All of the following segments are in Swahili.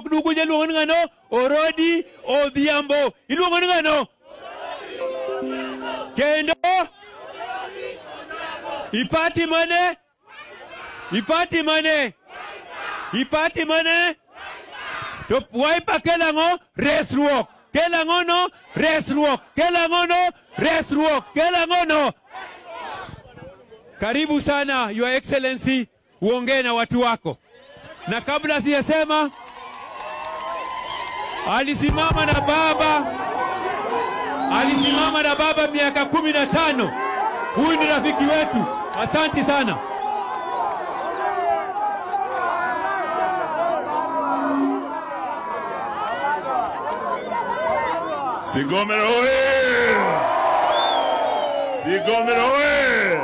to Ugunja iluongo ni ng'ano? Orodi Odhiambo. Iluongo ni ng'ano? Kendo ipati mane? Ipati mane? Ipati mane? To Wiper kelang'o? Resruok. Kelang'o no? Resruok. Kelang'o no? Resruok. Kelang'o no? Karibu sana Your Excellency, uongee na watu wako. Na kabla sijasema, alisimama na baba, alisimama na baba miaka 15. Huyu ni rafiki wetu. Asante sana. Sigomero oye! Sigomero oye!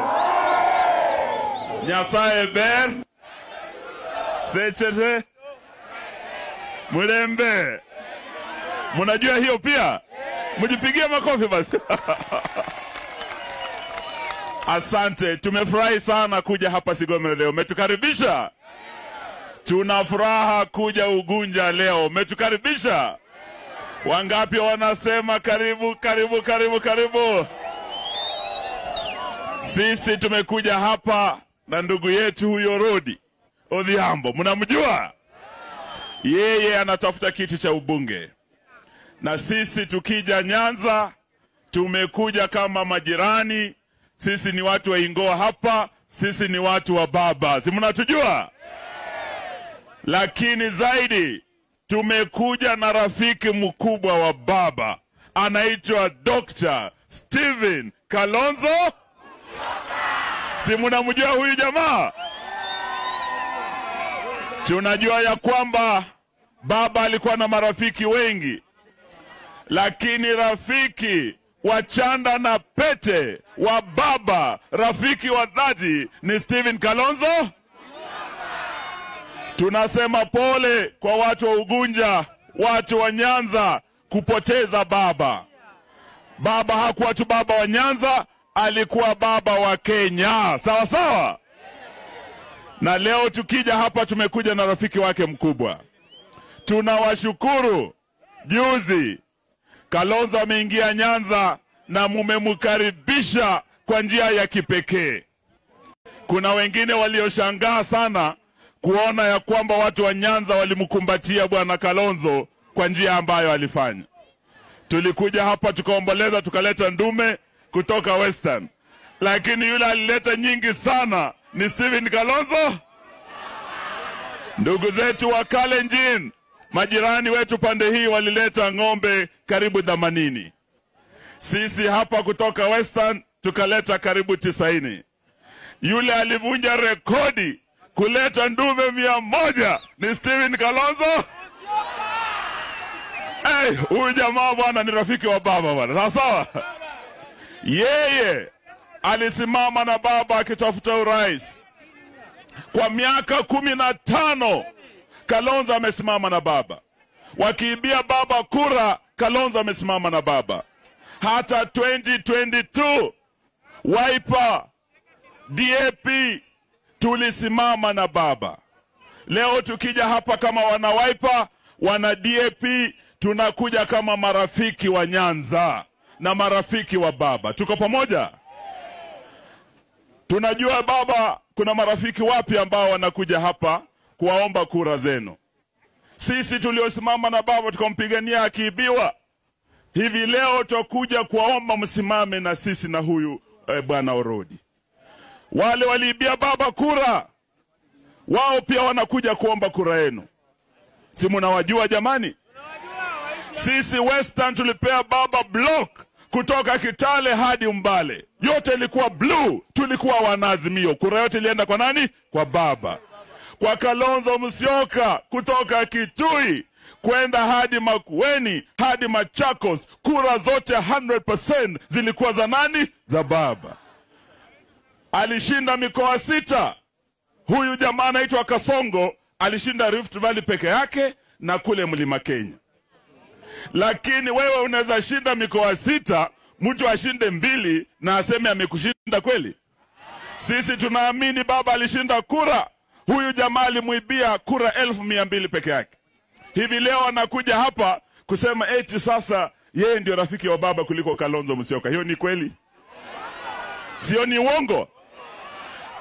Nyasaye ber sechete mulembe. Munajua hiyo pia? Mjipigie makofi basi. Asante, tumefurahi sana kuja hapa Sigomero leo. Umetukaribisha. Tuna furaha kuja Ugunja leo. Umetukaribisha. Wangapi wanasema karibu, karibu, karibu, karibu? Sisi tumekuja hapa na ndugu yetu huyo Rodi Odhiambo. Mnamjua? Yeye anatafuta kiti cha ubunge. Na sisi tukija Nyanza tumekuja kama majirani. Sisi ni watu wa Ingoa hapa, sisi ni watu wa baba. Si mnatujua? Lakini zaidi tumekuja na rafiki mkubwa wa baba, anaitwa Dr. Steven Kalonzo. Si mnamjua huyu jamaa? Tunajua ya kwamba baba alikuwa na marafiki wengi, lakini rafiki wa chanda na pete wa baba, rafiki wa dhati ni Steven Kalonzo. Tunasema pole kwa watu wa Ugunja, watu wa Nyanza kupoteza baba. Baba hakuwa tu baba wa Nyanza, alikuwa baba wa Kenya. Sawa sawa? Na leo tukija hapa tumekuja na rafiki wake mkubwa. Tunawashukuru. Juzi Kalonzo ameingia Nyanza na mumemkaribisha kwa njia ya kipekee. Kuna wengine walioshangaa sana kuona ya kwamba watu wa Nyanza walimkumbatia bwana Kalonzo kwa njia ambayo alifanya. Tulikuja hapa tukaomboleza, tukaleta ndume kutoka Western. Lakini yule alileta nyingi sana ni Steven Kalonzo. Ndugu zetu wa Kalenjin, majirani wetu pande hii, walileta ng'ombe karibu 80. Sisi hapa kutoka Western tukaleta karibu 90. Yule alivunja rekodi kuleta ndume 100 ni Steven Kalonzo. Hey, huyu jamaa bwana ni rafiki wa baba bwana. Sawa sawa? Yeye alisimama na baba akitafuta urais. Kwa miaka 15 Kalonzo amesimama na baba. Wakiibia baba kura, Kalonzo amesimama na baba. Hata 2022 Wiper, DAP tulisimama na baba. Leo tukija hapa kama wana Wiper, wana DAP, tunakuja kama marafiki wa Nyanza na marafiki wa baba. Tuko pamoja? Tunajua baba kuna marafiki wapi ambao wanakuja hapa kuwaomba kura zenu. Sisi tuliosimama na baba tukampigania akiibiwa, hivi leo tutakuja kuwaomba msimame na sisi na huyu bwana Orodi. Wale waliibia baba kura, wao pia wanakuja kuomba kura yenu. Si mnawajua jamani? Sisi Western tulipea baba block kutoka Kitale hadi Umbale. Yote ilikuwa blue, tulikuwa wanaazimio. Kura yote ilienda kwa nani? Kwa baba. Kwa Kalonzo Musyoka kutoka Kitui kwenda hadi Makueni, hadi Machakos, kura zote 100% zilikuwa za nani? Za baba. Alishinda mikoa 6. Huyu jamaa anaitwa Kasongo alishinda Rift Valley peke yake na kule Mlima Kenya. Lakini wewe unaweza shinda mikoa 6, mtu ashinde 2 na aseme amekushinda kweli? Sisi tunaamini baba alishinda kura. Huyu jamaa alimuibia kura 1200 peke yake. Hivi leo anakuja hapa kusema eti sasa yeye ndio rafiki wa baba kuliko Kalonzo Musyoka. Hiyo ni kweli? Sio, ni uongo?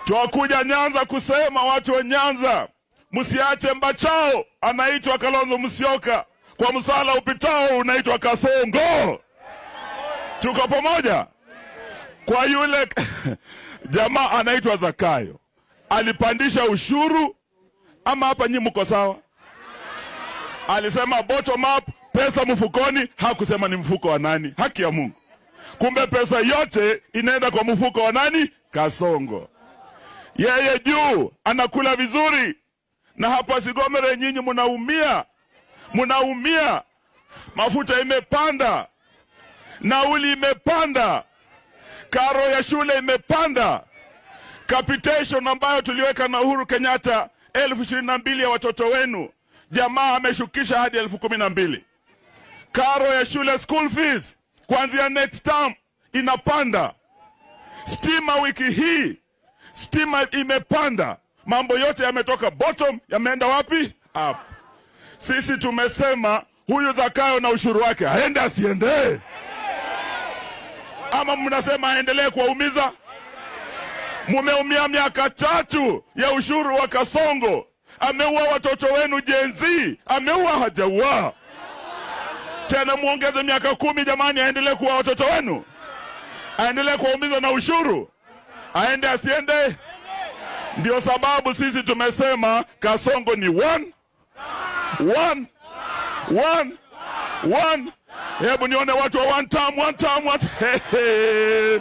Twakuja Nyanza kusema watu wa Nyanza, msiache mbachao anaitwa Kalonzo Musyoka, kwa msala upitao unaitwa Kasongo. Tuko pamoja? Kwa yule jamaa anaitwa Zakayo, alipandisha ushuru ama hapa nyinyi mko sawa? Alisema bottom up, pesa mfukoni, hakusema ni mfuko wa nani. Haki ya Mungu. Kumbe pesa yote inaenda kwa mfuko wa nani? Kasongo. Yeye juu anakula vizuri, na hapa Sigomere nyinyi mnaumia. Mnaumia. Mafuta imepanda, nauli imepanda, karo ya shule imepanda, capitation ambayo tuliweka na Uhuru Kenyatta 22,000 ya watoto wenu, jamaa ameshukisha hadi 12,000. Karo ya shule, school fees, kuanzia next term inapanda. Stima wiki hii, stima imepanda. Mambo yote yametoka bottom, yameenda wapi? Up. Sisi tumesema huyu Zakayo na ushuru wake aende asiende? Ama mnasema aendelee kuwaumiza? Mumeumia miaka 3 ya ushuru wa Kasongo. Ameua watoto wenu Gen Z. Ameua, hajaua? Tena muongeze miaka 10 jamani, aendelee kuwa watoto wenu? Aendelee kuwaumiza na ushuru? Aende asiende? Ndio sababu sisi tumesema Kasongo ni 1 1 1 1. Hebu nione watu wa one term, one term, one. Hey, hey.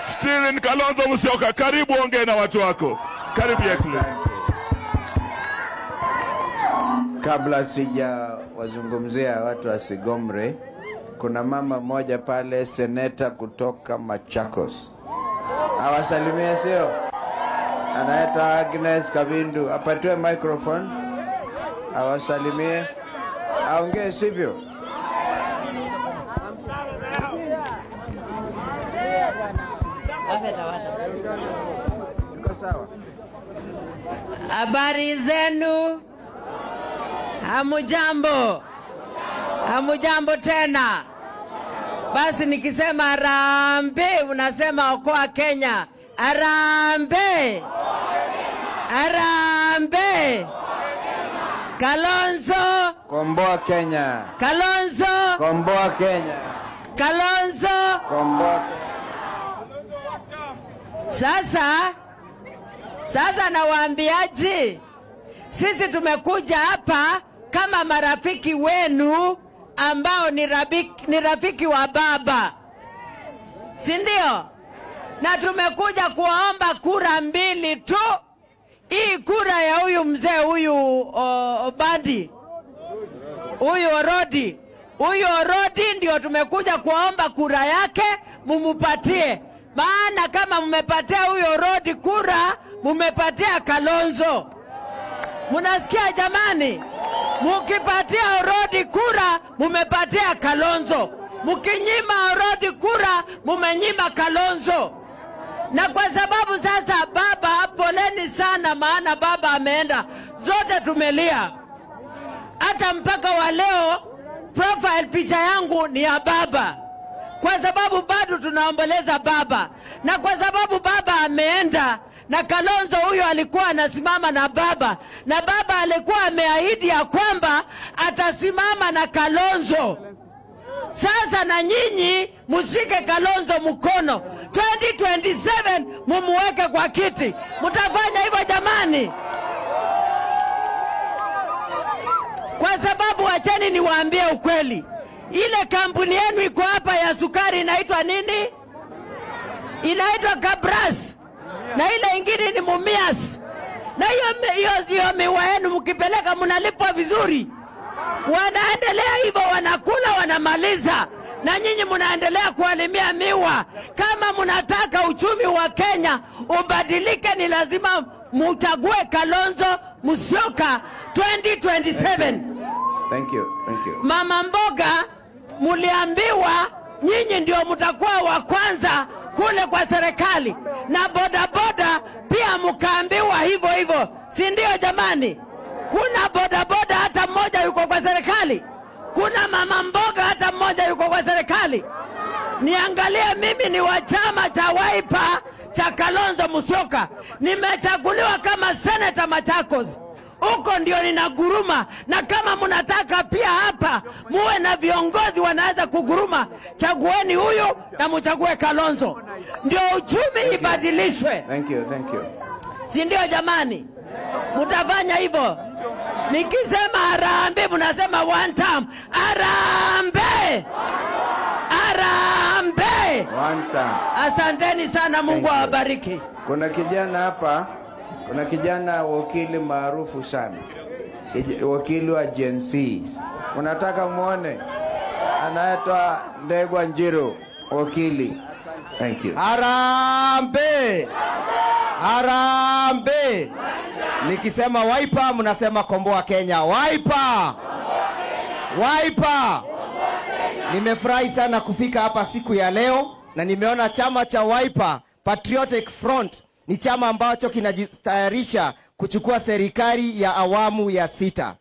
Stephen Kalonzo Musyoka, karibu ongee na watu wako. Karibu Excellency. Kabla sijawazungumzia watu wa Sigomre, kuna mama mmoja pale, seneta kutoka Machakos. Awasalimie, sio? Anaitwa Agnes Kavindu. Apatiwe microphone. Awasalimie. Aongee, sivyo? Iko sawa. Habari zenu? Hamujambo? Hamujambo tena? Basi nikisema harambee unasema okoa Kenya. Harambee! Harambee! Kalonzo! Komboa Kenya. Kalonzo! Komboa Kenya. Kalonzo! Komboa Kenya. Sasa nawaambiaje? Sisi tumekuja hapa kama marafiki wenu ambao ni rafiki wa baba, si ndio? Na tumekuja kuwaomba kura 2 tu. Hii kura ya huyu mzee huyu Obadi, huyu Orodi, huyu Orodi ndio tumekuja kuwaomba kura yake mumupatie. Maana kama mmepatia huyu Orodi kura, mumepatia Kalonzo. Munasikia jamani? Mukipatia Orodi kura, mumepatia Kalonzo. Mukinyima Orodi kura, mumenyima Kalonzo. Na kwa sababu sasa baba, poleni sana, maana baba ameenda. Zote tumelia. Hata mpaka wa leo profile picha yangu ni ya baba. Kwa sababu bado tunaomboleza baba. Na kwa sababu baba ameenda, na Kalonzo huyo alikuwa anasimama na baba, na baba alikuwa ameahidi ya kwamba atasimama na Kalonzo. Sasa na nyinyi mshike Kalonzo mkono, 2027 mumuweke kwa kiti. Mtafanya hivyo jamani? Kwa sababu acheni niwaambie ukweli, ile kampuni yenu iko hapa ya sukari inaitwa nini? Inaitwa Kabras. Na ile ingine ni Mumias. Na hiyo miwa yenu mkipeleka mnalipwa vizuri. Wanaendelea hivyo, wanakula wanamaliza, na nyinyi mnaendelea kualimia miwa. Kama mnataka uchumi wa Kenya ubadilike, ni lazima mchague Kalonzo Musyoka 2027. Thank you, thank you. Mama mboga, muliambiwa nyinyi ndio mtakuwa wa kwanza kule kwa serikali, na boda boda pia mkaambiwa hivyo hivyo, si ndio jamani? Kuna boda boda hata hata mmoja yuko kwa serikali? Kuna mama mboga hata mmoja yuko kwa serikali? Niangalie, mimi ni wa chama cha Wiper cha Kalonzo Musyoka. Nimechaguliwa kama seneta Machakos. Huko ndio ninaguruma, na kama mnataka pia hapa muwe na viongozi wanaweza kuguruma, chagueni huyu na mchague Kalonzo, ndio uchumi ibadilishwe. Thank you, thank you. Si ndio jamani? Mtafanya hivyo. Nikisema harambee mnasema one term. Harambee! Harambee! One term. Asanteni sana, Mungu awabariki. Kuna kijana hapa, kuna kijana wakili maarufu sana, wakili wa Gen Z. Unataka muone? Anaitwa Ndegwa Njiru, wakili. Thank you. Harambee! Harambee! Nikisema Wiper mnasema komboa Kenya. Wiper! Wiper! Nimefurahi sana kufika hapa siku ya leo, na nimeona chama cha Wiper Patriotic Front ni chama ambacho kinajitayarisha kuchukua serikali ya awamu ya 6.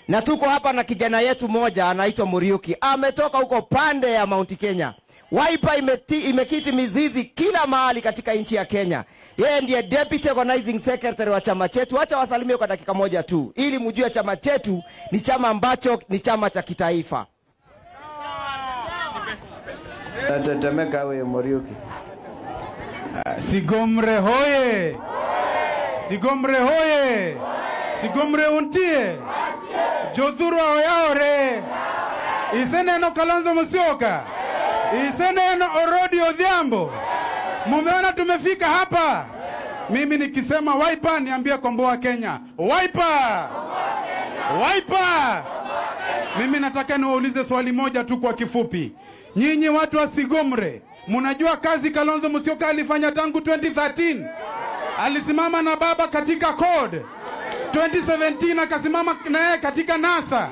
Na tuko hapa na kijana yetu moja anaitwa Muriuki. Ametoka huko pande ya Mount Kenya. Wiper imekiti mizizi kila mahali katika nchi ya Kenya. Yeye ndiye Deputy Organizing Secretary wa chama chetu. Acha wasalimie kwa dakika moja tu, ili mjue chama chetu ni chama ambacho ni chama cha kitaifa. Natetemeka wewe Muriuki. Sigomre hoye! Sigomre hoye! Sigomre untie! Jothurwa oyaore! Iseneno Kalonzo Musyoka! Iseneno Orodi Odhiambo! Mumeona tumefika hapa. Mimi nikisema Wiper niambie komboa Kenya. Wiper! Wiper! Mimi nataka niwaulize swali moja tu kwa kifupi. Nyinyi watu wa Sigomre, munajua kazi Kalonzo Musyoka alifanya tangu 2013? Alisimama na baba katika CORD. 2017 akasimama naye katika NASA.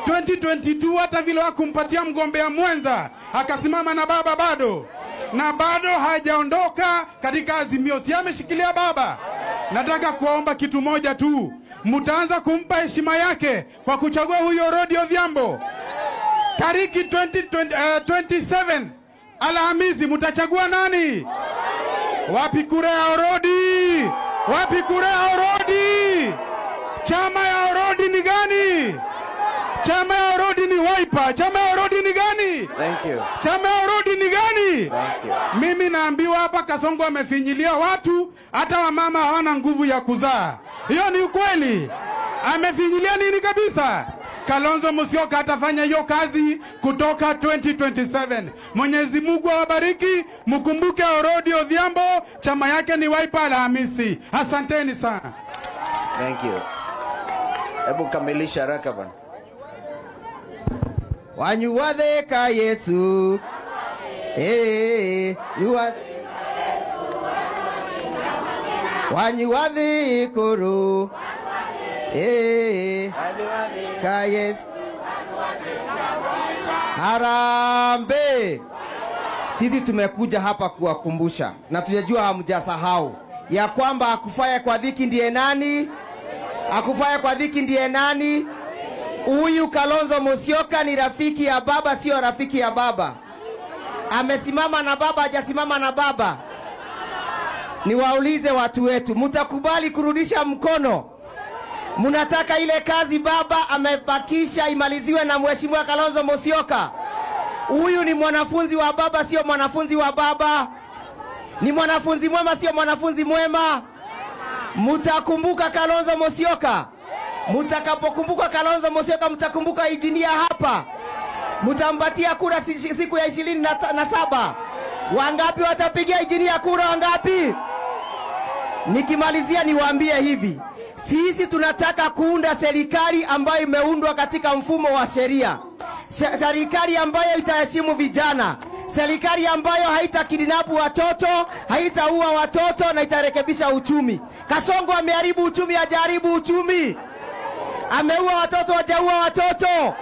2022 hata vile wakumpatia mgombea mwenza akasimama na baba bado. Na bado hajaondoka katika Azimio. Si ameshikilia baba. Nataka kuwaomba kitu moja tu. Mtaanza kumpa heshima yake kwa kuchagua huyo Orodi Odhiambo. Tariki 27 Alhamisi mtachagua nani? Wapi kura ya Orodi? Wapi kura ya Orodi? Chama ya Orodi ni gani? Chama ya Orodi ni Wiper. Chama ya Orodi ni gani? Thank you. Chama ya Orodi ni gani? Thank you. Mimi naambiwa hapa Kasongo amefinyilia watu, hata wamama hawana nguvu ya kuzaa. Hiyo ni ukweli. Amefinyilia nini kabisa? Kalonzo Musyoka atafanya hiyo kazi kutoka 2027. Mwenyezi Mungu awabariki. Mkumbuke Orodi Odhiambo, chama yake ni Wiper Alhamisi. Asanteni sana. Thank you. Hebu kamilisha haraka bwana. Wanyuwatheka Yesu. Wanyuwathi kuru. Ka Yesu. Harambee. Sisi tumekuja hapa kuwakumbusha, na tujajua hamjasahau ya kwamba akufaye kwa dhiki ndiye nani? Akufaye kwa dhiki ndiye nani? Huyu Kalonzo Musyoka ni rafiki ya baba, sio rafiki ya baba. Amesimama na baba, hajasimama na baba. Niwaulize watu wetu, mtakubali kurudisha mkono? Mnataka ile kazi baba amebakisha imaliziwe na Mheshimiwa Kalonzo Musyoka? Huyu ni mwanafunzi wa baba, sio mwanafunzi wa baba. Ni mwanafunzi mwema, sio mwanafunzi mwema. Mtakumbuka Kalonzo Musyoka. Mtakapokumbuka Kalonzo Musyoka mtakumbuka injinia hapa. Mtampatia kura siku ya 27. Wangapi watapigia injinia kura? Wangapi? Nikimalizia niwaambie hivi. Sisi tunataka kuunda serikali ambayo imeundwa katika mfumo wa sheria. Serikali ambayo itaheshimu vijana. Serikali ambayo haitakidnapu watoto, haitaua watoto na itarekebisha uchumi. Kasongo ameharibu uchumi, hajaharibu uchumi. Ameua watoto, hajaua watoto.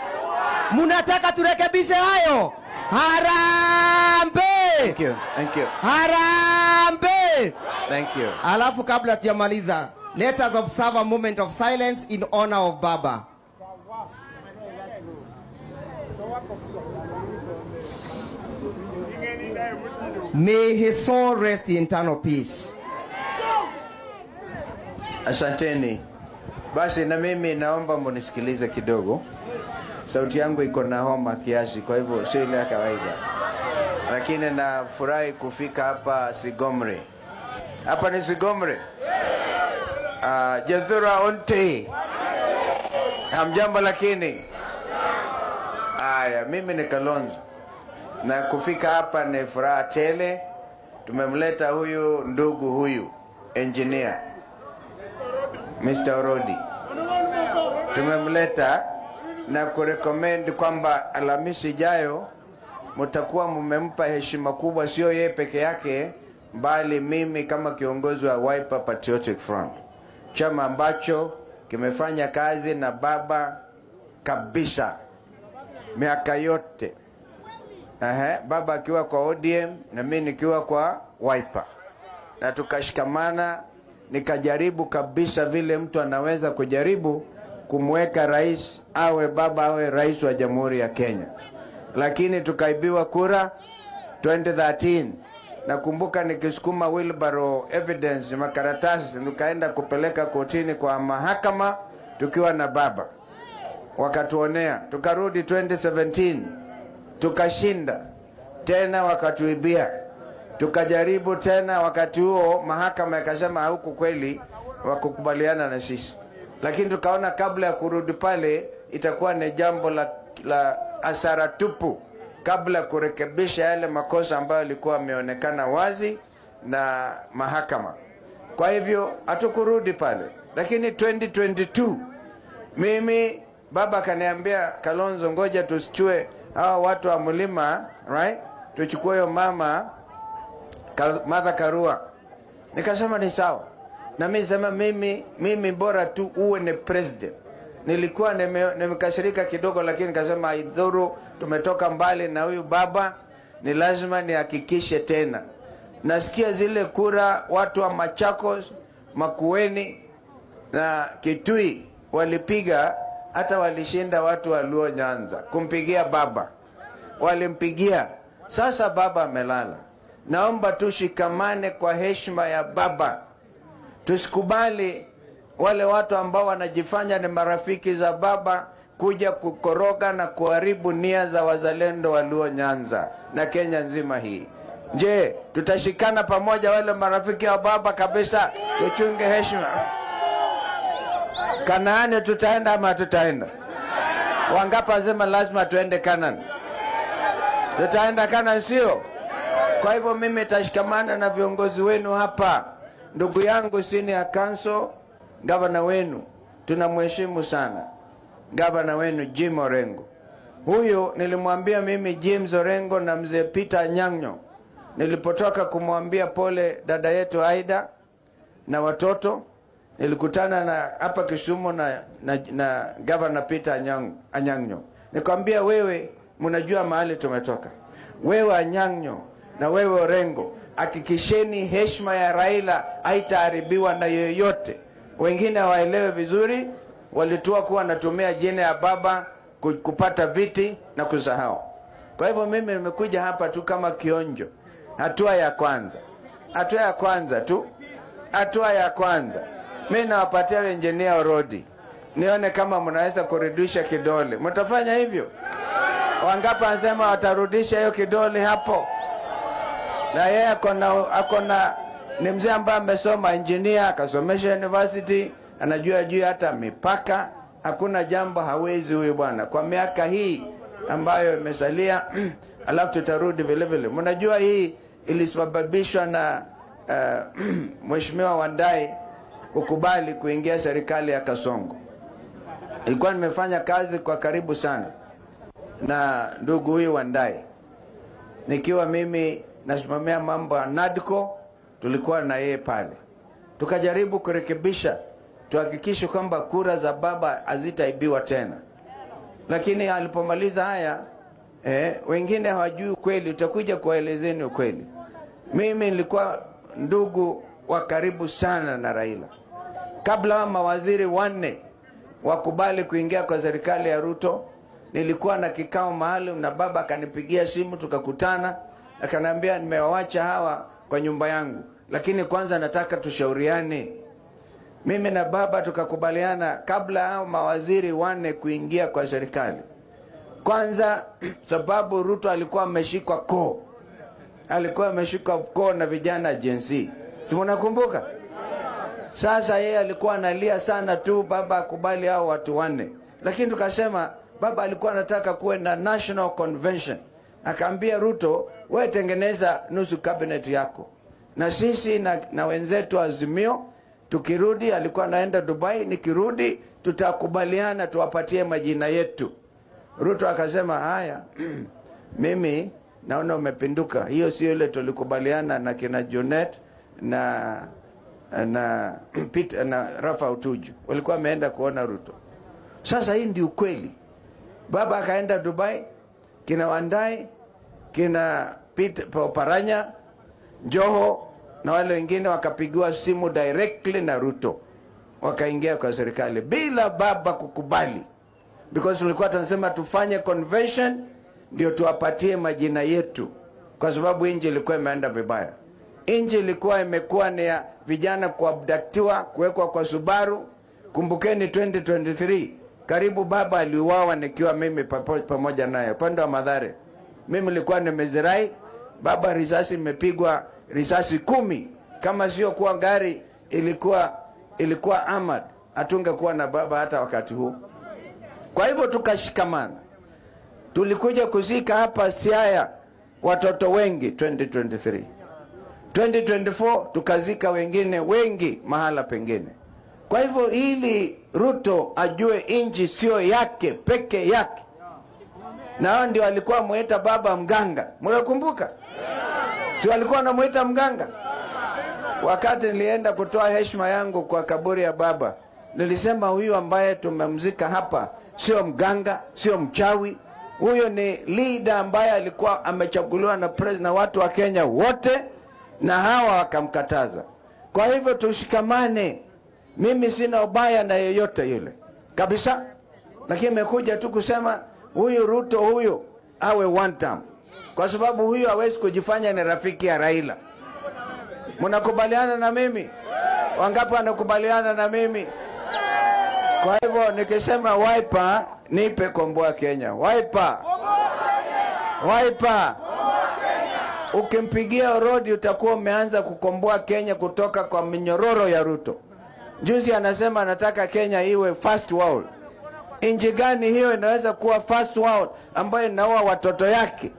Mnataka turekebishe hayo? Harambee! Thank you. Thank you. Harambee! Thank you. Alafu kabla tujamaliza, let us observe a moment of silence in honor of Baba. May his soul rest in eternal peace. Asanteni. Basi na mimi naomba munisikilize kidogo. Sauti yangu iko na homa kiasi, kwa hivyo sio ile ya kawaida. Lakini nafurahi kufika hapa Sigomre. Hapa ni Sigomre. Jethura onte. Hamjambo lakini. Aya, mimi ni Kalonzo. Na kufika hapa ni furaha tele. Tumemleta huyu ndugu huyu engineer Mr. Orodi. Tumemleta na kurecommend kwamba Alhamisi ijayo mtakuwa mmempa heshima kubwa, sio yeye peke yake, bali mimi kama kiongozi wa Wiper Patriotic Front, chama ambacho kimefanya kazi na baba kabisa miaka yote. Baba akiwa kwa ODM na mimi nikiwa kwa Wiper, na tukashikamana. Nikajaribu kabisa vile mtu anaweza kujaribu kumweka rais awe baba awe rais wa Jamhuri ya Kenya, lakini tukaibiwa kura 2013. Nakumbuka nikisukuma wheelbarrow evidence makaratasi nikaenda kupeleka kotini kwa mahakama tukiwa na baba, wakatuonea. Tukarudi 2017 tukashinda tena, wakatuibia. Tukajaribu tena, wakati huo mahakama ikasema huku kweli wakukubaliana na sisi, lakini tukaona kabla ya kurudi pale itakuwa ni jambo la hasara tupu, kabla kurekebisha yale makosa ambayo yalikuwa yameonekana wazi na mahakama. Kwa hivyo hatukurudi pale. Lakini 2022 mimi baba kaniambia, Kalonzo, ngoja tusichue hawa watu wa mlima, right? Tuchukue hiyo mama Martha Karua. Nikasema ni sawa. Na mimi sema mimi bora tu uwe ni president. Nilikuwa nimekasirika kidogo, lakini nikasema haidhuru, tumetoka mbali na huyu baba, ni lazima nihakikishe tena. Nasikia zile kura watu wa Machakos, Makueni na Kitui walipiga, hata walishinda watu wa Luo Nyanza kumpigia baba. Walimpigia. Sasa baba amelala. Naomba tushikamane kwa heshima ya baba. Tusikubali wale watu ambao wanajifanya ni marafiki za baba kuja kukoroga na kuharibu nia za wazalendo wa Luo Nyanza na Kenya nzima hii. Je, tutashikana pamoja wale marafiki wa baba kabisa, tuchunge heshima? Kanaani tutaenda ama tutaenda? Wangapi wasema lazima tuende Kanaani? Tutaenda Kanaani, sio? Kwa hivyo mimi nitashikamana na viongozi wenu hapa. Ndugu yangu senior council, gavana wenu tunamheshimu sana, gavana wenu Jim Orengo. Huyo nilimwambia mimi James Orengo na mzee Peter Anyang'o, nilipotoka kumwambia pole dada yetu Aida na watoto, nilikutana na hapa Kisumu na Governor Peter Anyang'o. Nikamwambia, wewe mnajua mahali tumetoka. Wewe Anyang'o na wewe Orengo, hakikisheni heshima ya Raila haitaharibiwa na yeyote. Wengine waelewe vizuri, walitua kuwa wanatumia jina ya baba kupata viti na kusahau. Kwa hivyo mimi nimekuja hapa tu kama kionjo. Hatua ya kwanza. Hatua ya kwanza tu. Hatua ya kwanza. Mimi nawapatia engineer Orodi. Nione kama mnaweza kurudisha kidole. Mtafanya hivyo? Wangapi wanasema watarudisha hiyo kidole hapo? Na yeye akona ni mzee ambaye amesoma engineer, akasomesha university, anajua juu hata mipaka. Hakuna jambo hawezi huyu bwana kwa miaka hii ambayo imesalia. Alafu tutarudi vile vile. Mnajua hii ilisababishwa na Mheshimiwa Wandai kukubali kuingia serikali ya Kasongo. Ilikuwa nimefanya kazi kwa karibu sana na ndugu huyu Wandai. Nikiwa mimi nasimamia mambo ya NADCO, tulikuwa na yeye pale. Tukajaribu kurekebisha, tuhakikishe kwamba kura za baba hazitaibiwa tena. Lakini alipomaliza haya, wengine hawajui ukweli, utakuja kuwaelezeni ukweli. Mimi nilikuwa ndugu wa karibu sana na Raila. Kabla mawaziri wanne wakubali kuingia kwa serikali ya Ruto, Nilikuwa na kikao maalum na baba akanipigia simu, tukakutana, akaniambia nimewawacha hawa kwa nyumba yangu, lakini kwanza nataka tushauriane. Mimi na baba tukakubaliana kabla hao mawaziri wanne kuingia kwa serikali. Kwanza sababu Ruto alikuwa ameshikwa koo. Alikuwa ameshikwa koo na vijana Gen Z. Si mnakumbuka? Sasa yeye alikuwa analia sana tu baba akubali hao watu wanne. Lakini tukasema baba alikuwa anataka kuwe na national convention. Akaambia Ruto, wewe tengeneza nusu cabinet yako. Na sisi na wenzetu Azimio tukirudi, alikuwa anaenda Dubai, nikirudi tutakubaliana tuwapatie majina yetu. Ruto akasema haya, mimi naona umepinduka. Hiyo sio ile tulikubaliana na kina Junet na Peter na Rafa Utuju. Walikuwa wameenda kuona Ruto. Sasa hii ndio ukweli. Baba akaenda Dubai, kina Wandai, kina Peter Paranya, Joho na wale wengine wakapigiwa simu directly na Ruto. Wakaingia kwa serikali bila baba kukubali. Because tulikuwa tunasema tufanye convention ndio tuwapatie majina yetu, kwa sababu inji ilikuwa imeenda vibaya. Inji ilikuwa imekuwa ni ya vijana kuabductiwa, kuwekwa kwa Subaru. Kumbukeni 2023 karibu baba aliuawa nikiwa mimi pamoja naye upande wa Mathare. Mimi nilikuwa nimezirai, baba risasi imepigwa risasi 10. Kama sio kuwa gari ilikuwa Ahmad, hatungekuwa na baba hata wakati huu. Kwa hivyo tukashikamana. Tulikuja kuzika hapa Siaya watoto wengi 2023. 2024 tukazika wengine wengi mahala pengine. Kwa hivyo ili Ruto ajue inji sio yake peke yake. Na hao ndio walikuwa muita baba mganga. Mnakumbuka? Si walikuwa wanamuita mganga? Wakati nilienda kutoa heshima yangu kwa kaburi ya baba, nilisema huyu ambaye tumemzika hapa sio mganga, sio mchawi. Huyo ni leader ambaye alikuwa amechaguliwa na president na watu wa Kenya wote, na hawa wakamkataza. Kwa hivyo tushikamane. Mimi sina ubaya na yeyote yule kabisa, lakini nimekuja tu kusema huyu Ruto huyu awe one term, kwa sababu huyu hawezi kujifanya ni rafiki ya Raila. Mnakubaliana na mimi? Wangapi wanakubaliana na mimi? Kwa hivyo nikisema Wiper, nipe komboa Kenya. Wiper. Wiper. Ukimpigia Orodi utakuwa umeanza kukomboa Kenya kutoka kwa minyororo ya Ruto. Juzi anasema anataka Kenya iwe first world. Inji gani hiyo inaweza kuwa first world ambayo inaua watoto yake?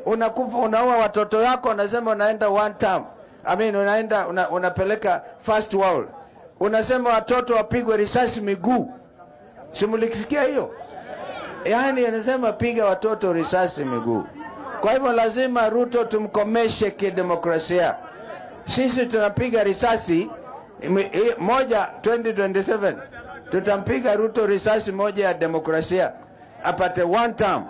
Unakufa, unaua watoto yako, unasema unaenda one term. I mean unaenda unapeleka first world. Unasema watoto wapigwe risasi miguu. Simulisikia hiyo? Yaani anasema piga watoto risasi miguu. Kwa hivyo lazima Ruto tumkomeshe kidemokrasia. Sisi tunapiga risasi moja 2027. Tutampiga Ruto risasi moja ya demokrasia apate one term.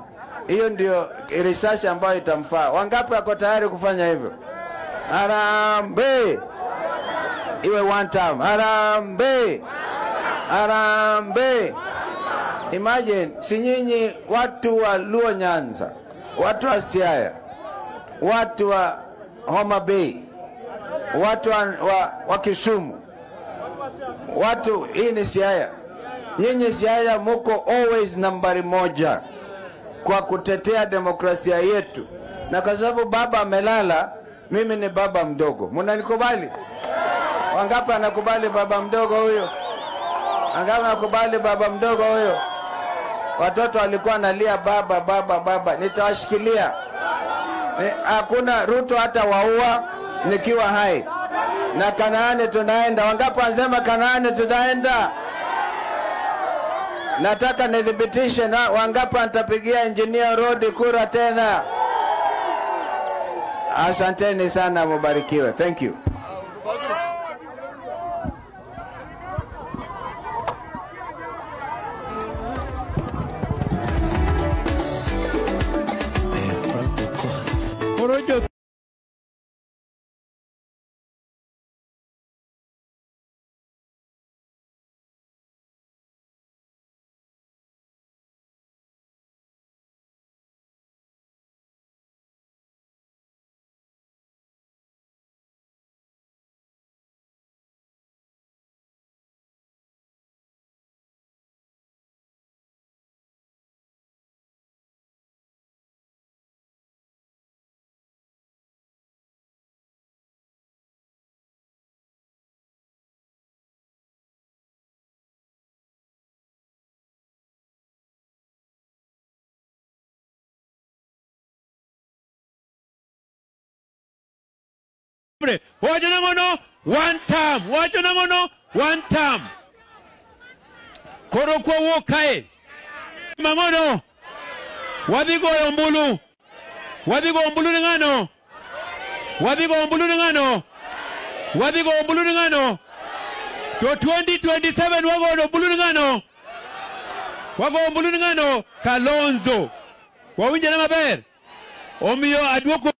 Hiyo ndio risasi ambayo itamfaa. Wangapi wako tayari kufanya hivyo? Harambee! Iwe one term. Harambee! Harambee! Imagine, si nyinyi watu wa Luo Nyanza, watu wa Siaya, watu wa Homa Bay, watu wa Kisumu, watu, hii ni Siaya. Nyinyi Siaya muko always nambari 1 kwa kutetea demokrasia yetu. Na kwa sababu baba amelala, mimi ni baba mdogo. Mnanikubali? Wangapi anakubali baba mdogo huyo? Wangapi anakubali baba mdogo huyo? Watoto walikuwa nalia baba baba baba. Nitawashikilia. Hakuna Ruto hata waua nikiwa hai. Na Kanaani tunaenda. Wangapi wanasema Kanaani tunaenda? Nataka nithibitishe, na wangapi nitapigia Engineer Rodi kura tena? Asanteni sana, mubarikiwe. Thank you. Korojo. Sigomre. Wacho nang'ono? One term. Wacho nang'ono? One term. Koro kwawuok kae mang'ono wadhi goyo ombulu. Wadhi goyo ombulu ni ng'ano? Wadhi goyo ombulu ni ng'ano? Wadhi goyo ombulu ni ng'ano? To 2027 wagoyo ombulu ni ng'ano? Wagoyo ombulu ni ng'ano? Kalonzo. Wawinjore maber? Omiyo aduoko